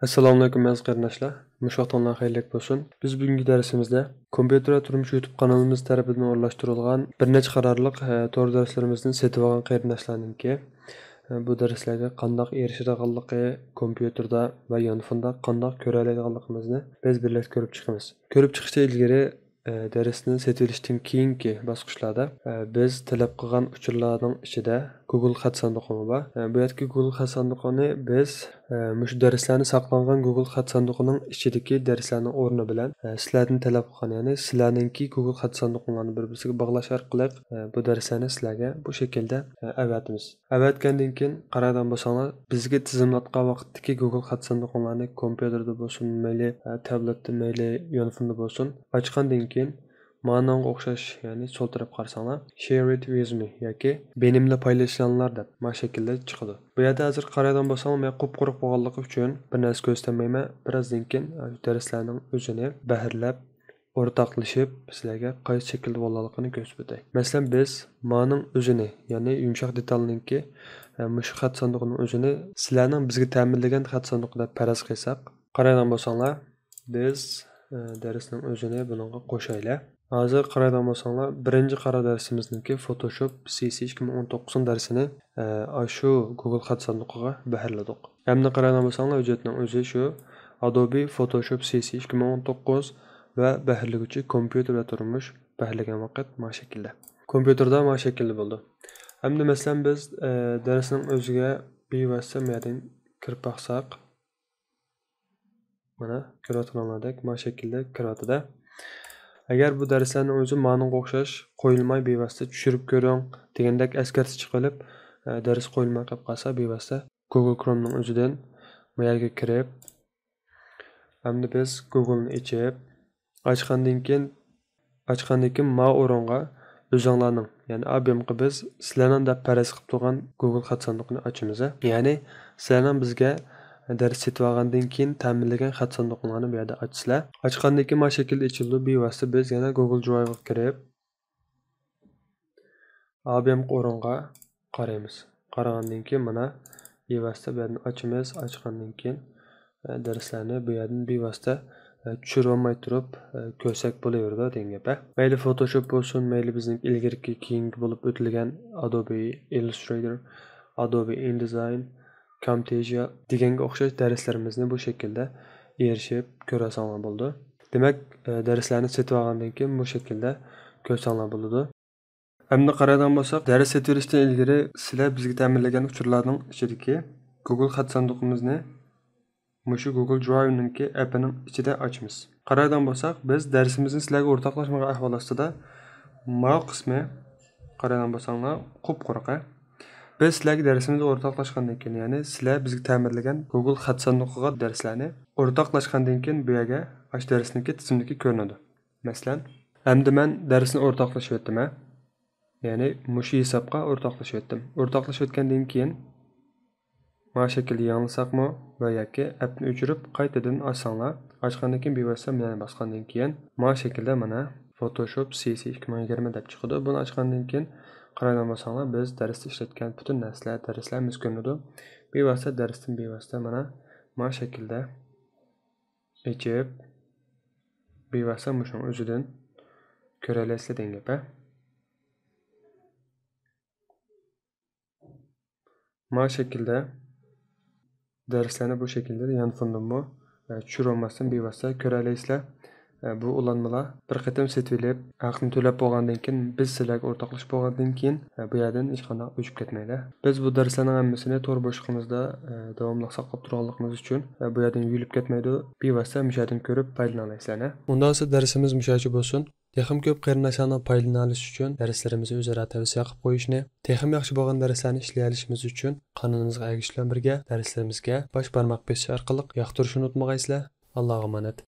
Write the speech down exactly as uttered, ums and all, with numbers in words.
ئەسسالامۇئەلەيكۇم ئەزىز قېرىنداشلار. مۇشۇ ۋاقتىڭلار خەيرلىك بولسۇن. بىز بۈگۈنكى دەرسىمىزدە كومپيۇتېر ۋە تۇرمۇش يۇتۇپ قانىلىمىز تەرىپىدىن ئورۇنلاشتۇرۇلغان بىر نەچچە قارارلىق، ئە، تور دەرسلىرىمىزنى سېتىۋالغان قېرىنداشلارنىڭكى، ئە، بۇ دەرسلەرگە قانداق ئېرىشىدىغانلىقى، كومپيۇتېردا ۋە يانفوندا قانداق كۆرەلەيدىغانلىقىمىزنى بىز بىرلەشتۈرۈپ چىقىمىز. كۆرۈپ چىقىشتىن ئىلگىرى، ئە، دەرسنى سېتىۋېلىشتىن كېيىنكى باسقۇچلاردا، ئە، بىز تەلەپ قىلغان ئۇچۇرلارنىڭ ئىچىدە گوگل خەت ساندۇقىمۇ بار. ئە، بۇ يەردىكى گوگل خەت ساندۇقىنى بىز، ئە، مۇشۇ دەرسلەرنى ساقلانغان گوگل خەت ساندۇقىنىڭ ئىچىدىكى دەرسلەرنىڭ ئورنى بىلەن، ئە، سىلەردىن تەلەپ قىلغان، يەنى سىلەرنىڭكى گوگل خەت ساندۇقىڭلارنى بىر-بىرسىگە باغلاش ئارقىلىق، ئە، بۇ دەرسلەرنى سىلەرگە بۇ شەكىلدە، ئە، ئەۋەتىمىز. ئەۋەتكەندىن كېيىن قارايدىغان بولساڭلار، بىزگە تىزىملاتقان ۋاقىتتىكى گوگل خەت ساندۇقۇڭلارنى كومپيۇتېردا بولسۇن، مەيلى، ئە، تابلېتتا، مەيلى يانفوندا بولسۇن، ئاچقاندىن كېيىن مانىڭغا ئوخشاش، يەنى سول تەرەپ قارىساڭلار، "Share it with me" ياكى "بېنىملە پايلىشىڭلار" دەپ ما شەكىلدە چىقىدۇ. بۇ يەردە ھازىر قارايدىغان بولساڭلار، مەن قۇپقۇرۇق بولغانلىقى ئۈچۈن بىر نەرسە كۆرسىتەلمەيمەن. بىرازدىن كېيىن، ئە، دەرسلەرنىڭ ئۆزىنى بەھرىلەپ، ئورتاقلىشىپ، سىلەرگە قايسى شەكىلدە بولغانلىقىنى كۆرسىتىپ ئۆتەي. مەسىلەن، بىز مانىڭ ئۆزىنى، يەنى يۇمشاق دېتالنىڭكى، ئە، مۇشۇ خەت ساندۇقىنىڭ ئۆزىنى سىلەرنىڭ بىزگە تەمىنلىگەن خەت ساندۇقى دەپ پەرەز قىلساق، قارايدىغان بولساڭلار، بىز، ئە، دەرسنىڭ ئۆزىنى بۇنىڭغا قوشايلى. ھازىر قارايدىغان بولساڭلار، بىرىنچى قارا دەرسىمىزنىڭكى فوتوشوپ سى سى ئىككى مىڭ ئون توققۇزنىڭ دەرسىنى، ئە، ئاشۇ گوگل خەت ساندۇقىغا بەھرىلىدۇق. ئەمدى قارايدىغان بولساڭلار، ھۆججەتنىڭ ئۆزى شۇ، ئادوبى فوتوشوپ سى سى ئىككى مىڭ ئون توققۇز ۋە بەھرىلىگۈچى كومپيۇتېر ۋە تۇرمۇش، بەھرىلىگەن ۋاقىت ما شەكىلدە. كومپيۇتېردا ما شەكىلدە بولىدۇ. ئەمدى مەسىلەن، بىز، ئە، دەرسنىڭ ئۆزىگە بىۋاسىتە مۇيەردىن كىرىپ باقساق، مانا، كۆرۈۋاتقىنىڭلاردەك ما شەكىلدە كىرىۋاتىدۇ. ئەگەر بۇ دەرسلەرنىڭ ئۆزى مانىڭغا ئوخشاش قويۇلماي، بىۋاسىتە چۈشۈرۈپ كۆرۈڭ دېگەندەك ئەسكەرتىش چىقىۋېلىپ، ئە، دەرس قويۇلماي قېلىپ قالسا، بىۋاسىتە گوگل كرومنىڭ ئۆزىدىن بۇ يەرگە كىرىپ، ئەمدى بىز گوگلنى ئېچىپ، ئاچقاندىن كېيىن، ئاچقاندىن كېيىن ما ئورۇنغا ئۆزۈڭلارنىڭ، يەنى ئا بىيامقى بىز سىلەرنىڭ دەپ پەرەز قىلىپ تۇرغان گوگل خەت ساندۇقىنى ئاچىمىز. يەنى سىلەرنىڭ بىزگە دەرس سېتىۋالغاندىن كېيىن تەمىنلىگەن خەت ساندۇقىڭلارنى بۇ يەردە ئاچىسىلەر. ئاچقاندىن كېيىن ما شەكىلدە ئېچىلىدۇ. بىۋاسىتە بىز يەنە گوگل درايۋغا كىرىپ، ئا بىيامقى ئورۇنغا قارايمىز. قارىغاندىن كېيىن مانا بىۋاسىتە بۇ يەردىن ئاچىمىز. ئاچقاندىن كېيىن، ئە، دەرسلەرنى بۇ يەردىن بىۋاسىتە، ئە، چۈشۈرۈۋالماي تۇرۇپ، ئە، كۆرسەك بولۇۋېرىدۇ دېگەن گەپ، ھە. مەيلى فوتوشوپ بولسۇن، مەيلى بىزنىڭ ئىلگىرىكى، كېيىنكى بولۇپ ئۆتۈلگەن ئادوبى ئىللۇسترېيتور، ئادوبى ئىندىزاين، كامتېزىيا دېگەنگە ئوخشاش دەرسلىرىمىزنى بۇ شەكىلدە ئېرىشىپ كۆرۈۋالساڭلار بولىدۇ. دېمەك، ئە، دەرسلەرنى سېتىۋالغاندىن كېيىن بۇ شەكىلدە كۆرسەڭلار بولىدۇ. ئەمدى قارايدىغان بولساق، دەرس سېتىۋېلىشتىن ئىلگىرى سىلەر بىزگە تەمىنلىگەن ئۇچۇرلارنىڭ ئىچىدىكى گوگل خەت ساندۇقىمىزنى مۇشۇ گوگل درايۋنىڭكى ئەپىنىڭ ئىچىدە ئاچىمىز. قارايدىغان بولساق، بىز دەرسىمىزنى سىلەرگە ئورتاقلاشمىغان ئەھۋال ئاستىدا، ماۋۇ قىسمى، قارىغان بولساڭلار، قۇپقۇرۇق، ھە. بىز سىلەرگە دەرسىمىزنى ئورتاقلاشقاندىن كېيىن، يەنى سىلەر بىزگە تەمىنلىگەن گوگل خەت ساندۇقىغا دەرسلەرنى ئورتاقلاشقاندىن كېيىن، بۇ يەرگە ئاشۇ دەرسنىڭكى تىزىملىكى كۆرۈنىدۇ. مەسىلەن، ئەمدى مەن دەرسنى ئورتاقلىشىۋەتتىم، ھە. يەنى مۇشۇ ھېسابقا ئورتاقلىشىۋەتتىم. ئورتاقلىشىۋەتكەندىن كېيىن، مانا شەكىلدە يېڭىلىساقمۇ ۋە ياكى ئەپنى ئۆچۈرۈپ قايتىدىن ئاچساڭلار، ئاچقاندىن كېيىن بىۋاسىتە مەنە باسقاندىن كېيىن، مانا شەكىلدە مانا فوتوشوپ سى سى ئىككى مىڭ يىگىرمە دەپ چىقىدۇ. بۇنى ئاچقاندىن كېيىن قارايدىغان بولساڭلار، بىز دەرستە ئىشلەتكەن پۈتۈن نەرسىلەر، دەرسلەر مۇشۇ كۆرۈنىدۇ. بىۋاسىتە دەرستىن بىۋاسىتە مانا، مانا شەكىلدە ئېچىپ، بىۋاسىتە مۇشۇنىڭ ئۆزىدىن كۆرەلەيسىلەر دېگەن گەپ، ھە. ما شەكىلدە دەرسلەرنى بۇ شەكىلدە يانفوندىنمۇ، ئە، چۈشۈرۈۋالماستىن بىۋاسىتە كۆرەلەيسىلەر. ئە، بۇ ئۇلانمىلار بىر قېتىم سېتىۋېلىپ، ھەقنى تۆلەپ بولغاندىن كېيىن، بىز سىلەرگە ئورتاقلىشىپ بولغاندىن كېيىن، ئە، بۇ يەردىن ھېچقانداق ئۆچۈپ كەتمەيدۇ. بىز بۇ دەرسلەرنىڭ ھەممىسىنى تور بوشلۇقىمىزدا، ئە، داۋاملىق ساقلاپ تۇرغانلىقىمىز ئۈچۈن، ئە، بۇ يەردىن يۇيۇلۇپ كەتمەيدۇ. بىۋاسىتە مۇشۇ يەردىن كۆرۈپ پايدىلىنالايسىلەر. ئۇنداق بولسا دەرسىمىز مۇشۇ يەرچە بولسۇن. تېخىمۇ كۆپ قېرىنداشلارنىڭ پايدىلىنالىشى ئۈچۈن دەرسلىرىمىزنى ئۆزئارا تەۋسىيە قىلىپ قويۇشنى، تېخىمۇ ياخشى بولغان دەرسلەرنى ئىشلىيەلىشىمىز ئۈچۈن قانىلىمىزغا ئەگىشىش بىلەن بىرگە دەرسلىرىمىزگە باش بارماق بېسىش ئارقىلىق ياقتۇرۇشنى ئۇنتۇمىغايسىلەر. ئاللاغا ئامانەت.